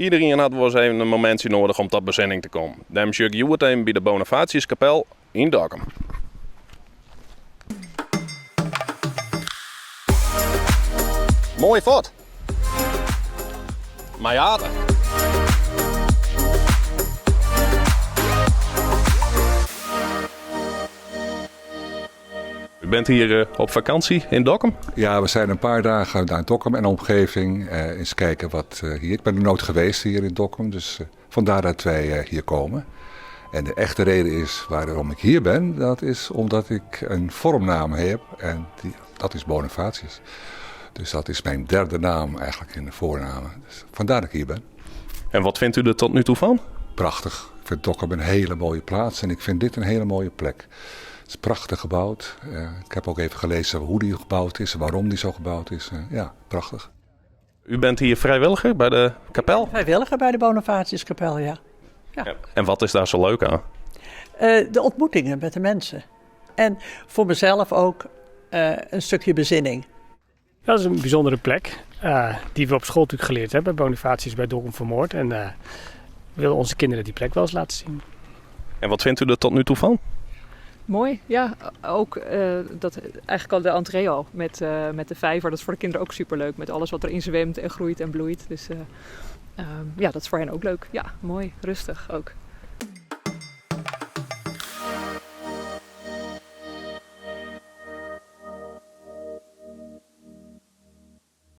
Iederien hat wolris even in momintsje noadich om ta besinning te kommen. Dêrom sjoch ik hjoed even by de Bonifatiuskapel yn Dokkum. Moai fuort. Mei Ate. U bent hier eh, op vakantie in Dokkum? Ja, we zijn een paar dagen naar Dokkum en omgeving. Eh, eens kijken wat eh, hier. Ik ben er nooit geweest hier in Dokkum, dus vandaar dat wij hier komen. En de echte reden is waarom ik hier ben, dat is omdat ik een vormnaam heb en die, dat is Bonifatius. Dus dat is mijn derde naam eigenlijk in de voornamen. Dus vandaar dat ik hier ben. En wat vindt u er tot nu toe van? Prachtig. Ik vind Dokkum een hele mooie plaats en ik vind dit een hele mooie plek. Het is prachtig gebouwd. Ik heb ook even gelezen hoe die gebouwd is en waarom die zo gebouwd is. Ja, prachtig. U bent hier vrijwilliger bij de kapel? Vrijwilliger bij de Bonifatiuskapel, ja. Ja. En wat is daar zo leuk aan? De ontmoetingen met de mensen. En voor mezelf ook een stukje bezinning. Dat is een bijzondere plek die we op school natuurlijk geleerd hebben. Bonifatius bij Dokkum vermoord. En we willen onze kinderen die plek wel eens laten zien. En wat vindt u er tot nu toe van? Mooi, ja. Ook dat, eigenlijk al de entree al met de vijver. Dat is voor de kinderen ook superleuk. Met alles wat erin zwemt en groeit en bloeit. Dus ja, dat is voor hen ook leuk. Ja, mooi, rustig ook.